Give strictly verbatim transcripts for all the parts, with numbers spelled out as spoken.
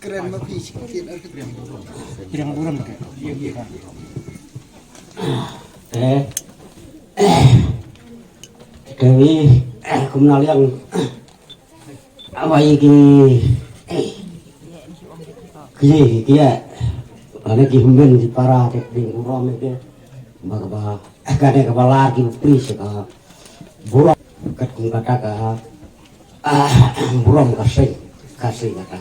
Kren ma phi sikit. Kren burom ke. Eh, kami kumna liang awai ki ki ki ya. Ane ki humben ki para ke ding burom ke. Ba ka ba kane ka ba lar ki pris ka burom kat kum kata ka burom ka sing ka sing kata.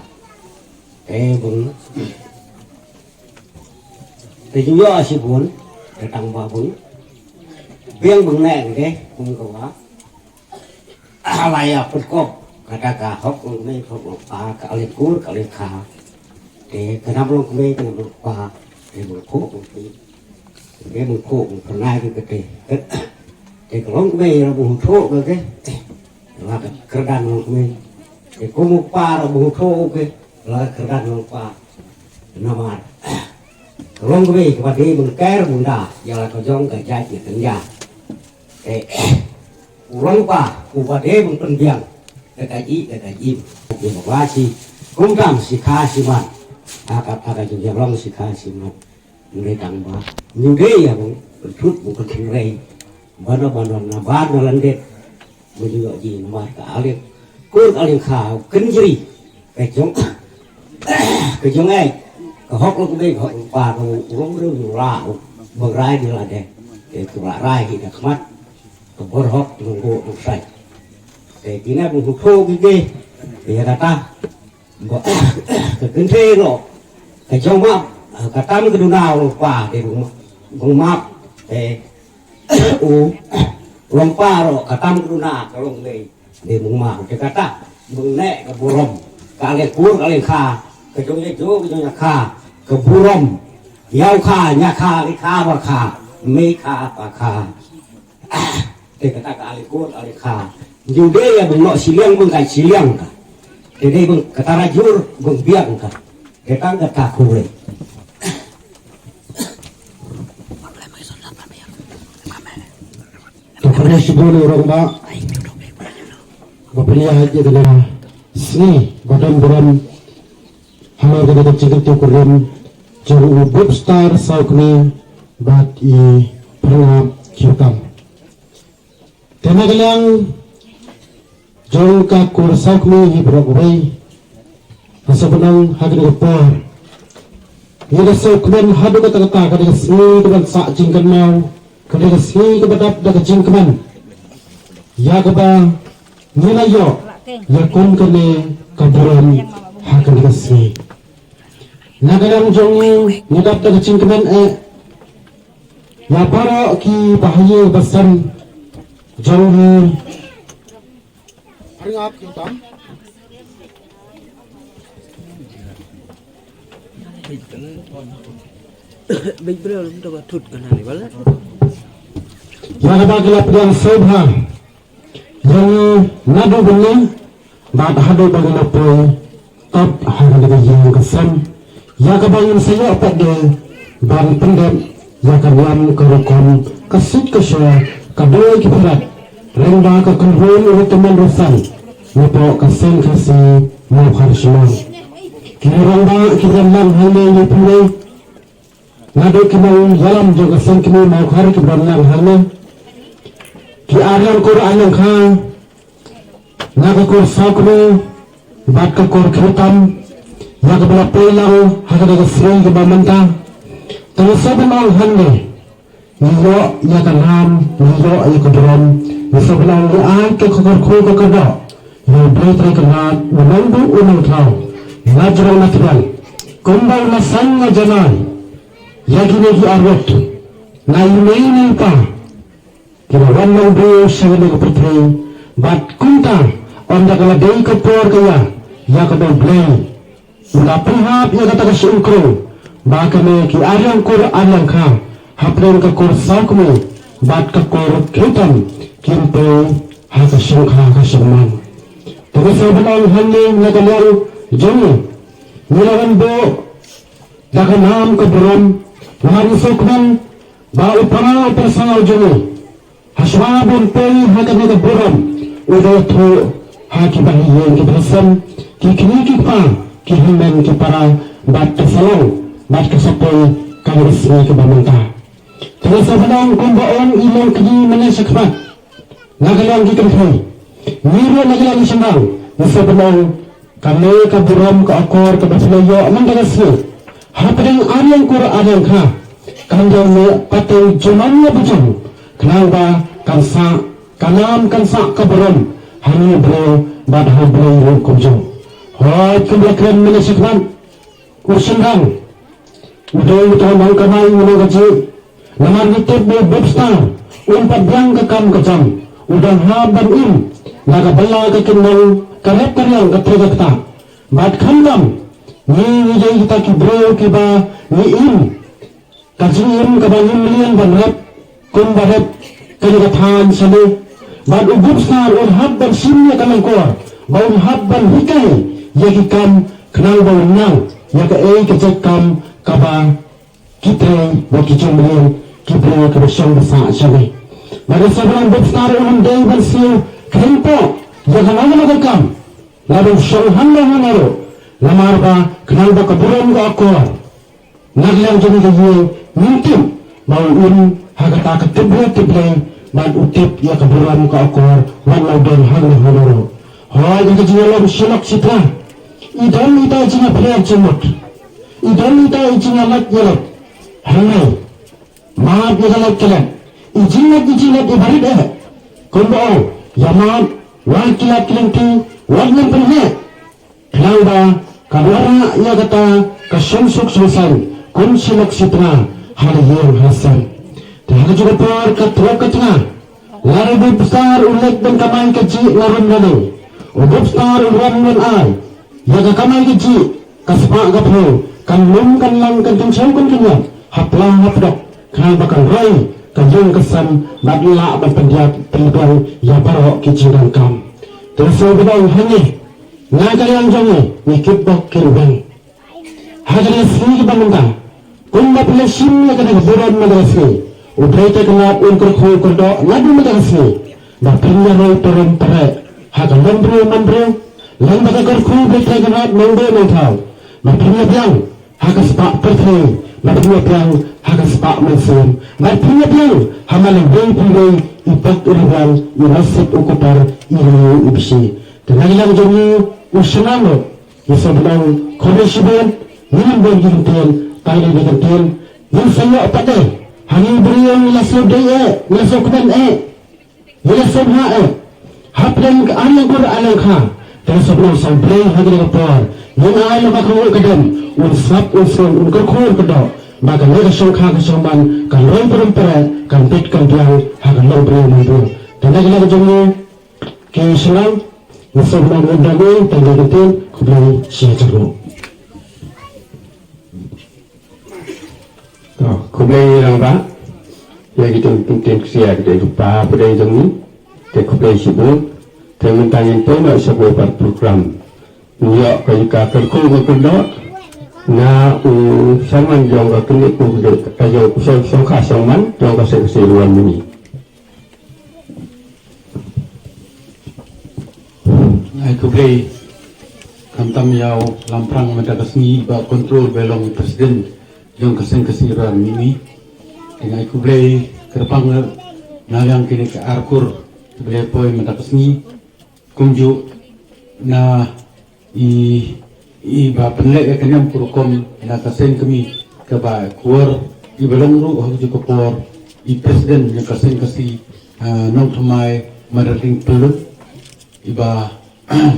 Eh bun. Te ju yo si bun te tang ba bun. Biang bun ne ke kum ka ba. Ala ya put kop kata ka hok long me hok long pa ka ale kur ka ale kha. Te ka nam long me ka nam long pa te bun ko bun pi. Te bun ko bun pernai ke te. Te ka long me ra bun tho ke ke. La ka kerdan long me. Te ko mu pa ra bun tho ke. La ka kerdan long pa. Namar ka long me ka ba de bun ker bun da ya la ka jong ka jai ke tengja. Eh, u long pa u ba de bun pynbiang. Ka ka i ka ka i. Ke ba wa si kum tam si kha si man. Aka aka ju ya long si kha si man. Ngi tang ba ngi de ya bun pyntut bun pynthut rei. Bana bana na ba na landet. Bun ju ji namar ka alip kur ka alip kha kynjri. Ka jong ka jong ai ka hok long me ka hok long pa ka u long ru ju la u bang rai di la de. Ke tu la rai hi da khmat. Ka bor hok nunggu nungsai. Te kine bun hu tho ki ke. Ke ya kata. Ka kynthei ro ka jong map ka tam ka duna u pa de bun map. Te u long pa ro ka tam ka duna ka long lei de bun map. Te kata bun ne ka burom ka le kur ka le kha ka jong ye jo ka jong ya kha ka burom. Yau kha nya kha ri kha ba kha me kha pa kha. Te kata ka ale kur ale kha. Ju de ya bung nok siliang bung kai siliang ka. Te de bung kata rajur bung biang ka. Te tang kata kure. Te pernah sibun orang ba. Ba pernah aja kena sni badan buram. Halor kata ka jingkyrkhu kurim jong u Bub Star Saukni bad i Prangap Kiukam. Te na ka liang jong ka kur Saukni hi baroh kawei. Ka sa bynong ha kane ka por. Ngi da sngewkmen haduh katta katta ka dei ka sngi kaban sah jingkynmaw, ka dei ka sngi kaba dap da ka jingkmen. Ïa kaba ngi la ïoh ïa kum kane ka burom ha kane ka sngi. Na ka liang jong ngi ngi dap da ka jingkmen eh ïa baroh ki bahaïing basem jong ngi. Big bro, lu tu ka tut ka nani bala. Ïa kaba ki la pdiang sngewbha ïa ngi naduh mynne bad haduh ba ngi la poi. Tap ha kane ka ïing ka sem ïa kaba ngin sa ïoh pat de ban pyndep ïa ka niam ka rukom ka suk ka sha ka doi ki pyrad. Lyngba ka kynhun u Tymmen Rusan napoh ka seng Khasi Mawkhar Shillong. Ki rangbah ki rangbah hangne ïa phi. Naduh ki nongïalam jong ka seng kmie Mawkhar ki ban nang hangne. Ki ariang kur ariang kha na ka kur Saukni bad ka kur Khyrtam ïa kaba la poi lang ha kane ka sngi kaba mynta. Te ngi sa ban ong hangne ngi ïoh ïa ka nam, ngi ïoh ïa ka burom, ngi sa ban ong ngi ai ka kyrkhu ka kyrdoh ïa U Blei Trai Kynrad, U Nongbuh U Nongthaw, la jrong la tbian kumba u la saiñ la janai. Ïa kine ki arngut na i mei na i pa ki la wan long briew sha kane ka pyrthei bad kumta ynda ka la dei ka por ka ïa ïa kaba U Blei u la pynhap ïa kata ka shongkhrong ba kane ki ariang kur ariang kha hapdeng ka kur Saukni bad ka kur Khyrtam kin poi ha ka shongkha ka shongman. Te ngi sa ban ong hangne na ka liang jong ngi ngi la wan buh da ka nam ka burom. Namar ngi sngewkmen ba u para u para saw jong ngi ha shuwa ban poi ha kane ka burom u dei thuh ha ki bahaïing ki bahasem ki kmie ki kpa, ki hynmen ki para, bad ka sa long bad ka sa poi ka la ka sngi kaba mynta. Te nga sa pynlong kumba ong i longkmie mynne shakhmat. Na ka liang ki kynthei, ngi ruh na ka liang ki shynrang, ngi sa pynlong kane ka burom ka akor kaba phi la ïoh mynta ka sngi. Hapdeng ar liang kur ar liang kha, kan ïoh ne pateng jumam ne bujam, khnang ba kan sah, kan nam kan sah ka burom ha ngi briew bad ha u Blei ruh kumjuh. Hooid, kumba la kren mynne shakhmat, u shynrang u dei uta u nongkamai, u nongkajih. Namar ngi tip ba u Bubstar un pat biang ka kam ka jam, u dang hap ban im na ka bylla ka kyndong, ka rep ka riang, ka trei ka ktah. Bad khamtam ngi, ngi dei kita ki briew kiba ngi im ka jingim kaba ngim mlien ban rep kumba rep kane ka thaiñ shane. Bad u Bubstar un hap ban shim ïa ka lyngkor, ba un hap ban hikai ïa ki kam, khnang ba un nang ïa kaei ka jait kam kaba ki trei bad ki jingmlien ki briew kiba shong ba sah shane. Bad u Sovereign Bubstar un ym dei ban siew kheiñpoh ïa kano kano ka kam, lada u shong hangno hangno ruh, namar ba khnang ba ka burom ka akor na ka liang jong ka ïing, ngim tip ba u im ha kata ka tip Blei tip Blei, bad u tip ïa ka burom ka akor wat la u don hangno hangno ruh. Hooid, ïa ka jingïalong shi lok shi tnga, i don ita i jingïapher jingmut, i don ita i jingïalait ïalait. Hangne map ïa ka lait ka lait, i jinglait i jinglait i barit eh. Kumba ong, ïa map wat ki lad ki lynti, wat lem pynheh. Khnang ba kan wanrah ïa kata ka shongsuk shongsaiñ kum shi lok shi tnga ha la ïing ha la sem. Te ha kajuh ka por ka tnga ka tnga, lada u Bubstar u leit ban kamai kajih na rum na neng, u Bubstar u wan wan ai ïa ka kamai kajih, ka spah ka phew kan lum kan lang kan kynchew kan kynñiat ha pla ha pdok, khnang ba kan roi ka ïing ka sem bad lah ban pyndiat pynbiang ïa baroh ki jingdonkam. Te sngewbha hangne, na ka liang jong ngi, ngi kitbok kitrwiang ha kane ka sngi kaba mynta. Kumba phi la shim ïa kane ka burom mynta ka sngi, U Blei Trai Kynrad un kyrkhu kyrdoh naduh mynta ka sngi ba phin ïa roi parom pareh ha ka longbriew manbriew. Lem bad ka kyrkhu U Blei Trai Kynrad nongbuh nongthaw, ba phin ïa biang ha ka spah pyrthei, ba phin ïa biang ha ka spah mynsiem, ba phin ïa biang ha man lawei pa lawei, i bok i riang, i nasib u kutar, i riew i bshi. Te na ka liang jong ngi u shynrang ruh, ngi sa bynrung khublei shibun. Ngim bun ki kyntien, tang ïa ki kyntien ngin sa ïoh pat de. Ha ngi briew ngi la sngewdei eh, ngi la sngewkmen eh, ngi la sngewbha eh. Hapdeng ka ar liang kur ar liang kha, te sa bynrung sa U Blei ha kane ka por. Ngin ai lem ba ka nguh ka dem, un sngap un sngewbha un kyrkhu un kyrdoh, ba kane ka shongkha ka shongman kan roi parom pareh, kan bit kan biang ha ka longbriew manbriew. Te na ka liang jong ngi ki shynrang, ngi sa bynrung ngi dang ngi tang ngi ktien. Khublei shihajar nguh. To, khublei rangbah. Ïa ki teng teng teng ksiar ki teng rupa pdeng jong ngi. Te khublei shibun. Te mynta ngin poi noh sha kawei pat program. Ngi ïoh ka ïa ka kyrkhu ka kyrdoh na u shongman jong ka kynthei, u kynthei ka jong u shong, shongkha shongman jong ka seng Khasi Ruwan Mini. Ai khublei khamtam ïa u Lamphrang mynta ka sngi ba control ba long president jong ka seng Khasi Ruwan Mini. Te ai khublei kyrpang na liang kine ki ar kur ba la poi mynta ka sngi. Kumjuh na i, i ba pynleh ïa ka niam ka rukom na ka seng kmie kaba kwor, i ba long ruh ha kajuh ka por i president na ka seng Khasi, ah, Nongthymmai Madarling Pynlut, i ba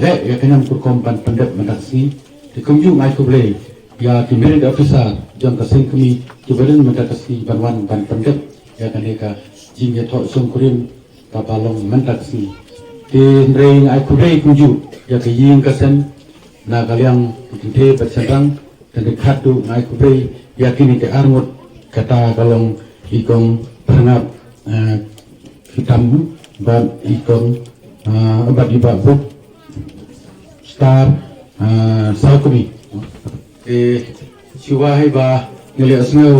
leh ïa ka niam ka rukom ban pyndep mynta ka sngi. Te kumjuh ngai khublei ïa ki merit officer jong ka seng kmie ki ba don mynta ka sngi ban wan ban pyndep ïa kane ka jingïathoh shongkurim kaba long mynta ka sngi. Te hynrei ngai khublei kumjuh ïa ka ïing ka sem na ka liang ki kynthei bad shynrang. Te hynrei khatduh ngai khublei ïa kine ki arngut, kata ka long i kong Pyrngap, eh, Kitam bad i kong, eh, bad i Bah Bup Star, eh, Sawkmie. Te shuwa hi ba ngi la ïohsngew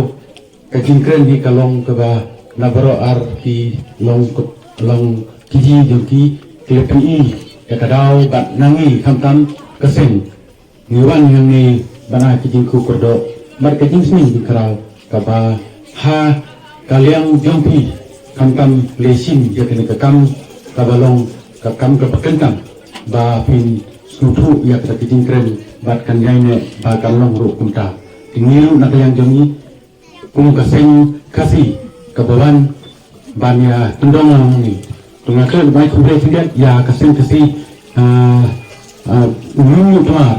ka jingkren hi ka long kaba na baroh ar ki long, long kiji jong ki, ki la pyni ïa ka daw bad na ngi khamtam ka seng. Ngi wan hangne ban ai ka jingkyrkhu kyrdoh bad ka jingsneng jingkhraw kaba ha ka liang jong phi, khamtam lehse ïa kane ka kam kaba long ka kam kaba kyrpang ba phin sngewthuh ïa kata ka jingkren bad kan ïaineh ba kan long ruh kumta. Te ngi ruh na ka liang jong ngi kum ka seng Khasi kaba wan ban ïa tyndong lang ni. Te nga kren ba ai khublei shibun ïa ka seng Khasi, ah, ah, u Myntdu Tmar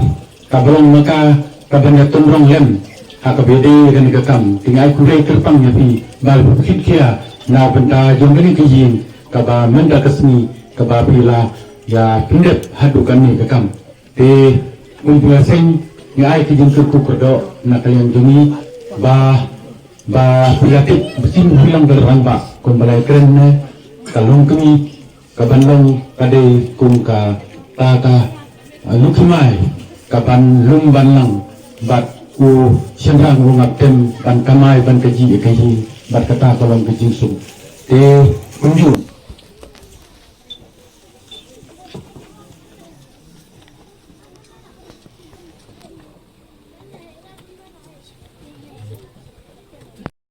kaba long ma ka kaban ïa tyndong lem ha kaba ïadei kane ka kam. Te nga ai khublei kyrpang ïa phi ba phi khit khia na bynta jong kane ka ïing kaba mynta ka sngi kaba phi la ïa pyndep haduh kane ka kam. Te kum phi la seng, nga ai ka jingkyrkhu kyrdoh na ka liang jong ngi ba, ba phi la tip ba shisien phi long ka rangbah, kumba la kren ne, ka longkmie kaban long ka dei kum kata ka, ah, longkmie kaban lum ban lang bad u shynrang u ngap tem ban kamai ban kajih ïa ka ïing bad kata ka long ka jingsuk. Te kumjuh